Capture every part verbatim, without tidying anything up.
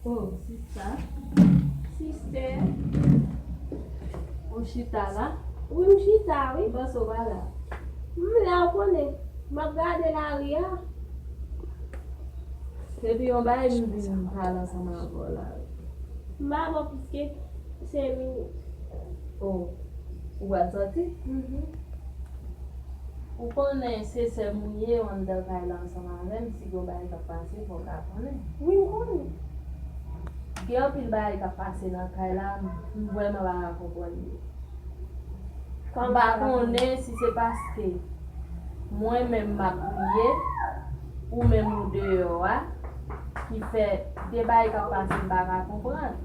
Oh, sista. Sister. Ou chita la? Wi, m chita, wi. M panse w pa la. M la, w konnen. M ap gade lari a. Epi yon bagay m vin pale ansanm avè w la. M pa bon plis ke senk minit. Oh, ou pral sòti? Mhm. Ou konnen se sè m ou ye, w anndan kay la ansanm avè m, si gen yon bagay k ap pase, fò w ka konnen. Wi, m konnen. Gen anpil bagay k ap pase nan kay la, m vrèman pa ka konprann yo. M pa konnen si se paske mwen menm m ap priye, ou menm ou deyò a, ki fè gen bagay k ap pase m pa ka konprann.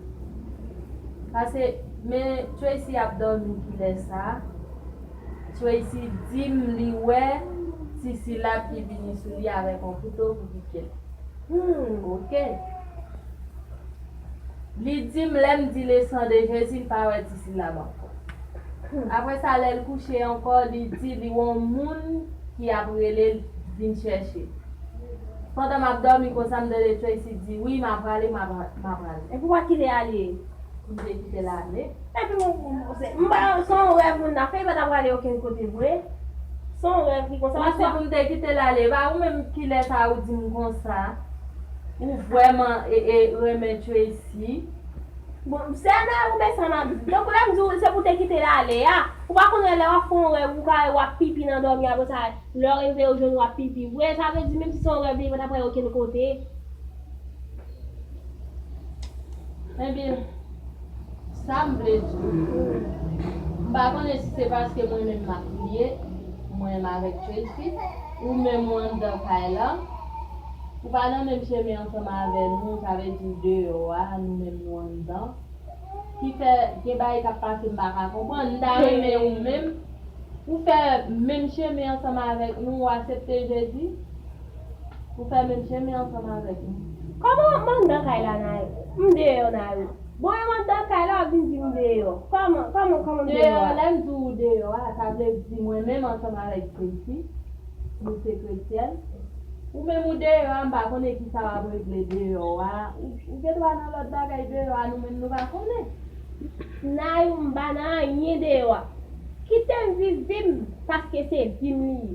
Paske, men Tracy ap dòmi kilè sa a? Tracy di m li wè ti silab ki vini sou li avèk yon kouto pou pike l. Hmm, oke. Li di m lè m di le sang de Jésus, l pa wè ti silab ankò. Hmm. Apre sa, lè l kouche ankò, li di li wè yon moun ki ap rele l vin chèche l. Pandan m ap dòmi konsa, m tande Tracy di, "Wi, m a prale, m a pra-, m a prale." Epi w pa kite ale? M te kite l ale. Epi mwen, mwen, se, m pa, se yon rèv moun nan fè, li pa ta prale okenn kote vre. Se yon rèv ki konsa. Ou se pou m te kite l ale, e pa ou menm kilè sa ou di m konsa, ou vrèman, e, e, renmen Tracy. Bon, se nan ou men sa m ap di. Tankou lè m di w, se pou te kite l ale a. Ou pa konnen lè w ap fè yon rèv, ou ka wè w ap pipi nan dòmi, apre sa, lè w reveye w jwenn w ap pipi. Vre, sa vle di menm si se yon rèv, li pa ta prale okenn kote. Ebyen, sa m vle di w, m pa konnen si se paske mwen menm m ap priye, mwen menm avèk Tracy, ou menm ou anndan kay la, ou pa nan menm chemen ansanm avè nou, sa vle di deyò a, nou menm nou anndan. Ki fè gen bagay k ap pase m pa ka konprann. M ta renmen ou menm, ou fè menm chemen ansanm avèk nou, ou aksepte Jezi. Ou fè menm chemen ansanm avèk nou. Kòman m anndan kay la, Nayou? M deyò, Nayou. Bon, e m anndan kay la, w ap vin di m deyò. Kòman, kòman, kòman m deyò a? Deyò, lè m di w deyò a, sa vle di mwen menm ansanm avèk Tracy, nou se kretyèn. Ou menm ou deyò a, m pa konnen kisa w ap regle deyò a. Ou, ou gen dwa nan lòt bagay deyò a, nou menm nou pa konnen. Nayou, m pa nan anyen deyò a. Kite m viv vi m, paske se vi m li ye.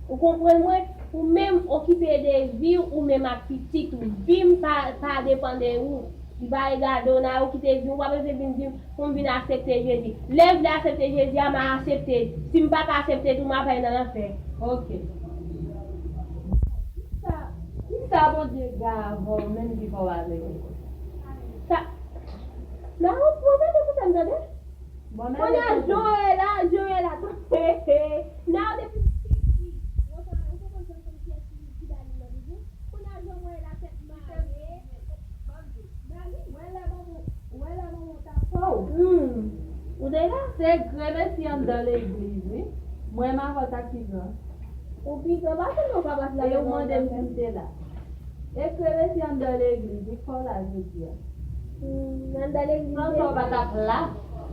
Ou konprann mwen? Ou menm okipe de vi w, ou menm ak pitit ou. Vi m pa, pa depann de ou. Li pa regade w, Nayou, kite vi m, ou pa bezwen vin di m pou m vin aksepte Jezi. Lè m vle aksepte Jezi a, m a aksepte. Si m pa ka aksepte tou, m ap al nan lanfè. Ok. Kisa, kisa Bondye gen avè w menm ki fè w ale konsa? Sa, nan ou pwoblèm de koute m tande? Bon, men kounye a, Joëla, Joëla, tande. Nan depi piti, ou konn, ou konn se kiyès ki, ki ba li nan bouzen? Kounye a, Joëla tèt mare. Mwen lè manman, mwen lè manman w t ap fè w. Hmm. Ou te la? Se grenmesi anndan legliz, wi. Mwen m avè w t ap pi gran. Ou pi gran pase m, ou pa pase la. E ou mande m si m te la. E grenmesi anndan legliz, wi, k fè w la jodi a. Hmm, anndan legliz. San sa w pa t ap la.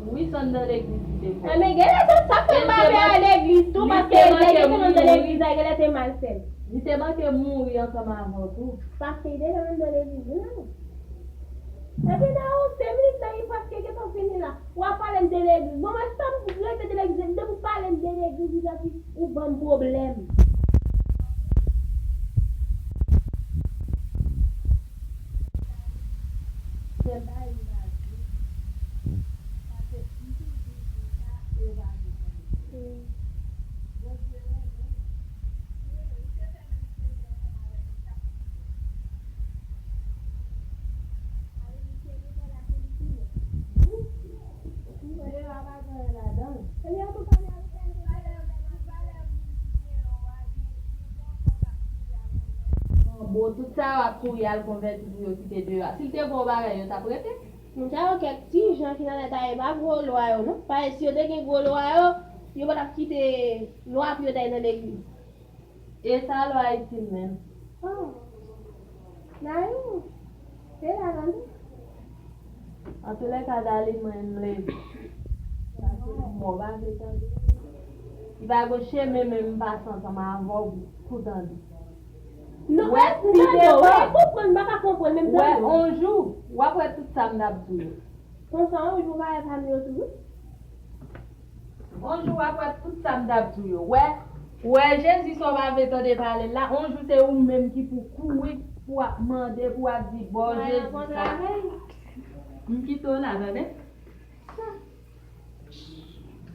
Wi, se anndan legliz li te fè. Enben, gen lè sa, sa fè m pa vle al legliz tou, paske lè gen moun anndan legliz la, gen lè te mal fè m. Li te manke mouri ansanm avè w tou. Paske li te janm anndan legliz, wi, non. Epi nan yon de minit la, li prèske gentan fini la. W ap pale m de legliz. Bon, mwen, sa m rete de legliz, depi w pale m de legliz, li santi ou ban m pwoblèm. Sèl bagay m ka di, paske m toujou di sa, e w pa vle tande. Bon, tout sa yo ap kouri al konvèti pou yo kite deyò a. Si l te gon bagay, yo t ap rete. Moun sa yo kèk ti jan ki nan tèt a yo, pa gwo lwa yo non. Paske si yo te gen gwo lwa yo, yo pa t ap kite lwa pou yo t al nan legliz. E sa lwa itil menm? Oh. Nayou, se la tande. Antoulèka, Dali, mwen m leve. Paske mò pa vle tande. Li pa gon chemen menm m pase ansanm avè w pou tande. Non, wè, m tande w, wè, konprann, m pa ka konprann, men m tande w. Wè, on jou, w ap wè tout sa m t ap di w yo. Konsa, on jou, w va wè pa m yo tou, wi. On jou, w ap wè tout sa m t ap di w yo. Wè, wè, Jezi, sa w pa vle tande pale l la, on jou, se ou menm ki pou kouri, pou w ap mande, pou w ap di, "Bon, Jezi, sa." M kite w la, tande?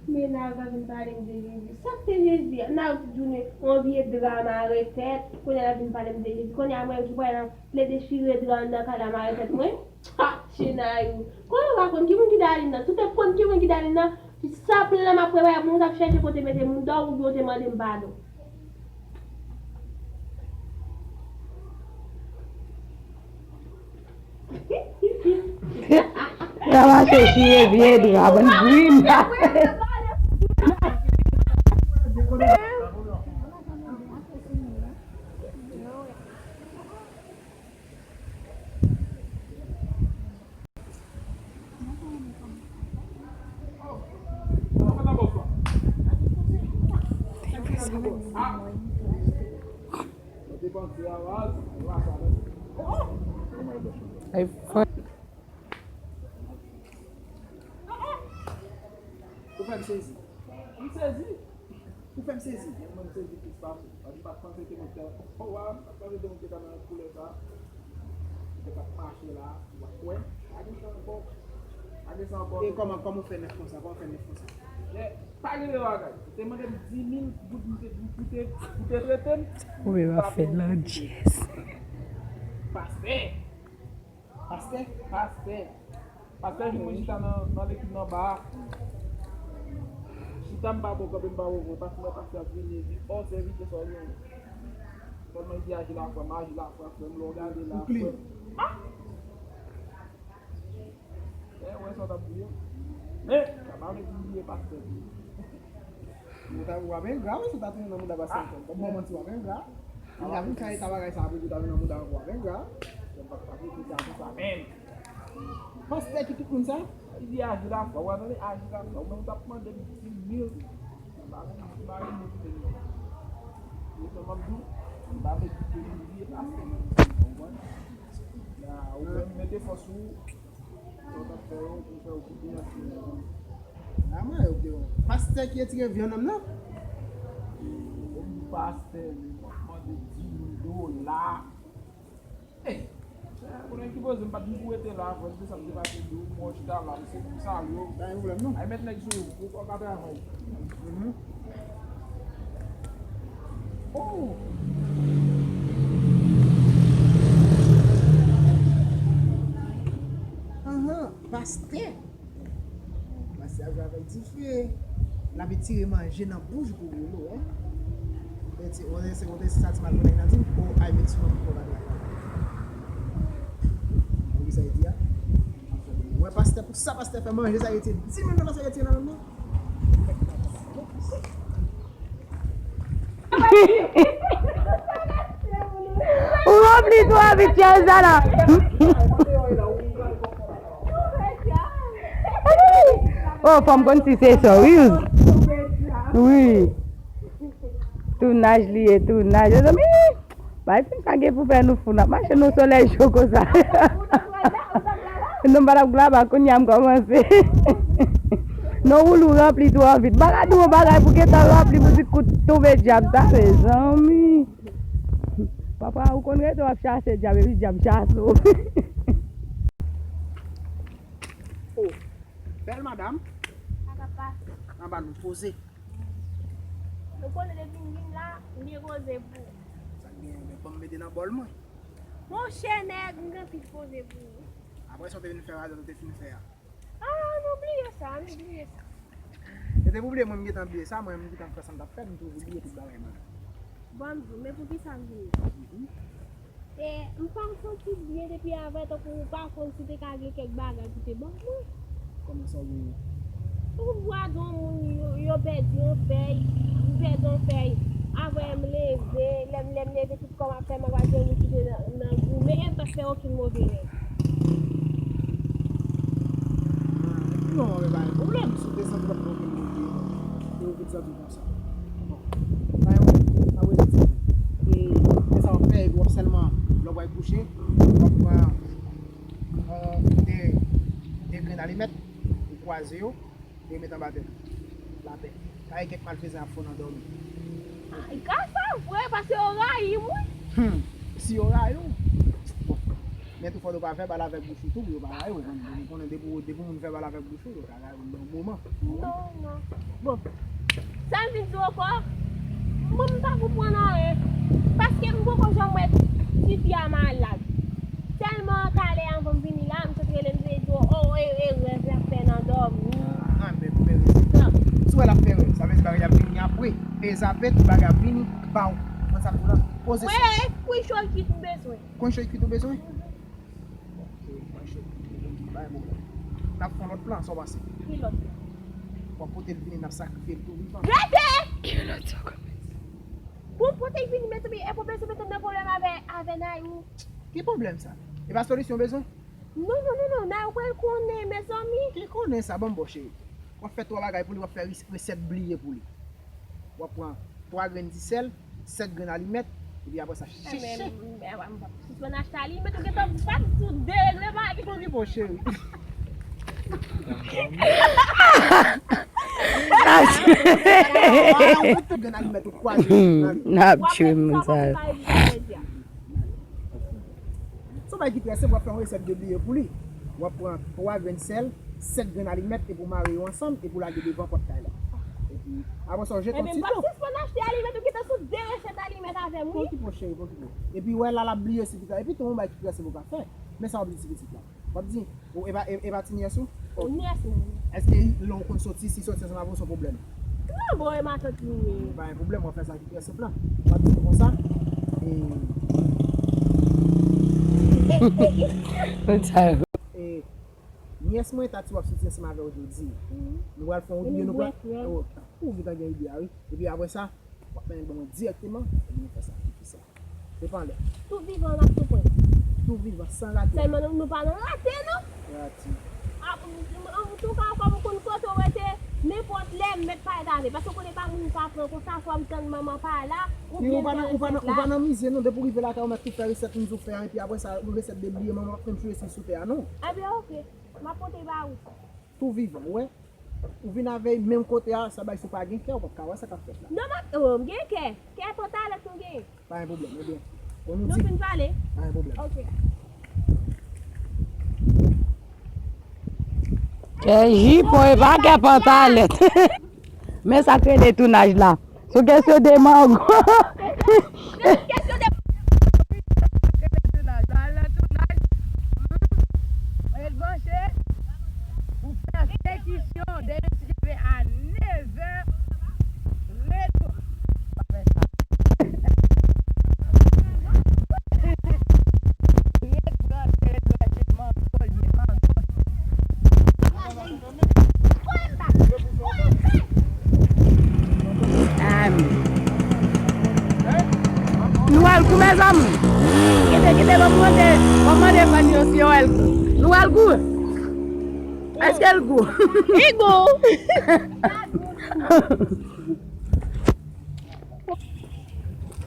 Men n a va vin pale m de Jezi. Sa k te Jezi a? N a jounen yon vye dra mare tèt, kounye a n ap vin pale m de Jezi. Kounye a mwen ki pral plede chire dra anndan kay la mare tèt mwen. Ha! Chenayou. Kounye a w pa konn ki moun ki Dalin nan. Si w te konn ki moun ki Dalin nan, sa plan m ap prepare pou mwen, w t ap chèche kote mete mouda w oubyen w te mande m padon. Sa mache chire vye dra, bann grimasa. Ay, fò. Ou fè m sezi. M sezi. Ou fè m sezi. Mwen, m sezi plis pase. Paske m pa t panse ke mwen te, oh, wa, m pa t panse ke mwen te ka nan koulè sa. Mwen te ka mache la, w ap wè. Pa gen sa ankò. Pa gen sa ankò. E kòman, kòman w fè nèf konsa? Kòman w fè nèf konsa? Lè, pa gen de bagay. Ou te mande m dis mil goud, m te, pou te, pou te trete m. Ou menm ap fè landjès. Pastè. Pastè? Pastè. Pastè jwenn mwen chita nan, nan lekip nan ba a. Chita m pa bon, kanpe m pa bon vre. Pastè, mwen pastè ap vini, epi, ò, sèvitè sa w genyen. Sèlman li di aji lafwa, m aji lafwa, frè m, lè w gade la, frè m. Ah! Lè w wè sa w t ap di yo. Men, sa pa vle di m bliye pastè tou. Ou ta, w ap engra, wi, si w ta tounen nan mouda pastè ankò. Ban m manti, w ap engra. Li ta vin fè eta bagay sa, apre tou, w ta vin nan mouda ankò, w ap engra. Yo pa t ka kite sa konsa menm. Pastè ki tout moun sa? Li di aji lafwa, w a tande aji lafwa. Ou menm ou t ap mande m dis mil. M pa renmen, m pa renmen kite li. Yo sèlman m di w, m pa vle kite li bliye pastè. Ou konprann? Ou menm mete fòs sou ou. Sa w t ap fè yo, pou fè yo koupe yon ti jan. A mwen, yo gen yon pastè ki retire vyann nan, non? Yon pastè, men, w ap mande dis mil dola. Ey, konnen ki poze, m pa t vin pou rete la, frè, m te sa m te pase di w, mwen chita la, m se pou salye w. Pa gen pwoblèm, non. Ay, met nèg sou yo, pou w ka travay. Mhm. Oh! Ahan, pastè. Pastè a jwe avèk dife. L ap retire manje nan bouch Gwo Bolo, wi. Ou te, ou te, ou te sa ti mal konnen nan di, oh, ay, met sou mwen pou bagay la. Ou sa di a? Wè pastè, pou sa pastè fè manje sa retire dis mil dola sa retire nan men mwen. Ou ranpli twò vit, Chèlzana. Oh, fò m konn si se sa, wi. Wi. Tounaj li ye, tounaj. Mezanmi, bay fim sa gen pou fè nou fou. N ap mache nan solèy cho konsa. Non, m pa t ap glaba, kounye a m kòmanse. Non, woulou ranpli twò vit. M pa ka di w yon bagay pou gentan ranpli, pou di kout tonbe dyab sa, mezanmi. Papa, ou konn rete w ap chase dyab, epi dyab chase w. Oh, bèl madanm. Sa k ap pase? Anba nou poze. Ou konnen depi m vin la, m gen koze pou ou. Sa k genyen, men ban m mete nan bòl mwen. Monchè nèg, m gen anpil koze pou ou. Apre sa w te vin fè radòt ou te fin fè a. Ah, nou bliye sa, nou bliye sa. E te pou bliye, mwen m gentan bliye sa, mwen m gentan fè sa m t ap fè, m tou bliye tout bagay mwen. Bon, m di w, men poukisa m vini? Mhm. E, m pa santi byen depi avè, tankou ou pa konn si te ka gen kèk bagay pou te ban mwen. Kòman sa w genyen? Ou vwa di yon moun, yo, yo pèdi yon fèy, m pèdi yon fèy. Avè m leve, lè m, lè m leve, tout kò m ap fè m ap al dòmi kite nan, nan goumen, e m pa t fè okenn move rèv. Non, men pa gen pwoblèm, si w te santi w pa t gen okenn move rèv, e ou vin santi w konsa. Bon, pa gen pwoblèm, n ap rete ansanm. E, e sa w ap fè, epi w ap Ou pral kouche, w ap pran yon de, de grenn alimèt, ou kwaze yo, e ou met anba tèt ou. Lapè. Kay kèk malfezan ap fè w nan dòmi. Ay, ka sa vre, paske yo rayi m, wi. Hmm. Si yo rayi w, bon. Men tou fò w pa fè bal avèk bouch ou tou, pou yo pa rayi w, ou konn, ou konnen depi, depi moun fè bal avèk bouch ou, yo ka rayi w nan yon moman. Non, non. Bon, sa m vin di w ankò, mwen m pa konprann anyen. Paske m poko janm wè tifi a malad. Tèlman talè anvan m vini la, m sot rele m, m di w, o, e, e rèv l ap fè nan dòmi. Ah, men, men, men, si w wè l ap fè rèv, sa vle di bagay ap vini apre. Pe zape, tout bagay ap vini, ba w. Konn sa m di w la? Poze sou. Wi, kwichon kit m bezwen. Kwichon kit ou bezwen? Ok, mwen cho. Pa gen pwoblèm. N ap fè yon lòt plan, sa w panse? Ki lòt plan? W ap pote l vini, n ap sakrifye l tou vivan. Rete! Ki lòt sa w ka fè? Pou m pote l vini, mezanmi, e pou bezwen mete m nan pwoblèm avè, avè Nayou. Ki pwoblèm sa? E pa solisyon w bezwen? Non, non, non, non, Nayou pral konnen, mezanmi. Ki konnen sa, ban m bo cheri. W ap fè twa bagay pou li, w ap fè res-, resèt bliye pou li. W ap pran twa grenn disèl, sèt grenn alimèt, epi apre sa, chiche. Sispann achte alimèt, ou gentan bat sou de regle pa. Pou ki bon, cheri? Grenn alimèt ou kwaze. N ap tchwe moun sa yo. Se yon bagay ki trè senp, w ap fè yon resèt de bliye pou li. W ap pran twa grenn sèl, sèt grenn alimèt, epi w mare yo ansanm, epi w lage devan pòt kay la. Epi, apre sa, w jete yon ti dlo. Ebyen, m p ap sispann achte alimèt, ou gentan sou de resèt alimèt avè m, wi. Pran ti po, cheri, pran ti po. Epi, wè, la, l ap bliye si pita. Epi, tou, yon bagay ki trè senp ou ka fè. Men sa w ap di ti pitit la. W ap di, ou, e pa, e, e pa ti nyès ou? Nyès mwen. Èske lè w konn soti, si soti ansanm avè w, se yon pwoblèm? Non, bon, e matant li ye. Pa gen pwoblèm, w ap fè sa ki trè senp la. W ap di l konsa, e, Sa yo. E, nyès mwen, Tati, w ap soti ansanm avè w jodi. Mhm. Nou pral fè yon ide, nou pral, oh, ou gentan gen ide a, wi. Epi apre sa, w ap mennen ban mwen dirèkteman, epi nou fè sakrifis la. Depi anlè. Tou vivan, n ap tou pran. Tou vivan, san rate. Sèlman nou, nou pa nan rate, non. Rate. A, m, m, antouka, kòm ou konn kote w rete, nenpòt lè, m mèt parèt avè. Paske w konnen pa moun m ka pran konsa, swa m tann manman pa la, oubyen m fè resèt la. Ou pa nan, ou pa nan, ou pa nan mize, non. Depi w rive lakay, ou mèt tou fè resèt m di w fè a, epi apre sa, resèt de bliye, manman p ap menm chire si sou tè a, non. Ebyen, oke. M ap pote ba ou. Tou vivan, ou wè. Ou vin avè l menm kote a, sa bay si w pa gen kè, ou p ap ka wè sa k ap fèt la. Non, m ap, oh, m gen kè. Kè pantalèt nou gen. Pa gen pwoblèm, ebyen. Bon, nou di. Nou fin pale? Pa gen pwoblèm. Oke. Kè jipon, e pa kè pantalèt. Men sa k rele tounaj la. Se kesyon de mango. Kesyon de tounaj. Al nan tounaj. Ret branche. Pou fè enspeksyon demen si Dye vle a nèf è. Ret branche. Ret branche, ret branche. Mango, mango. Amen. Nou al gou, mezanmi. Kite, kite, ban m mande, ban m mande fanm yo si yo al gou. Nou al gou? Èske l gou? Li gou.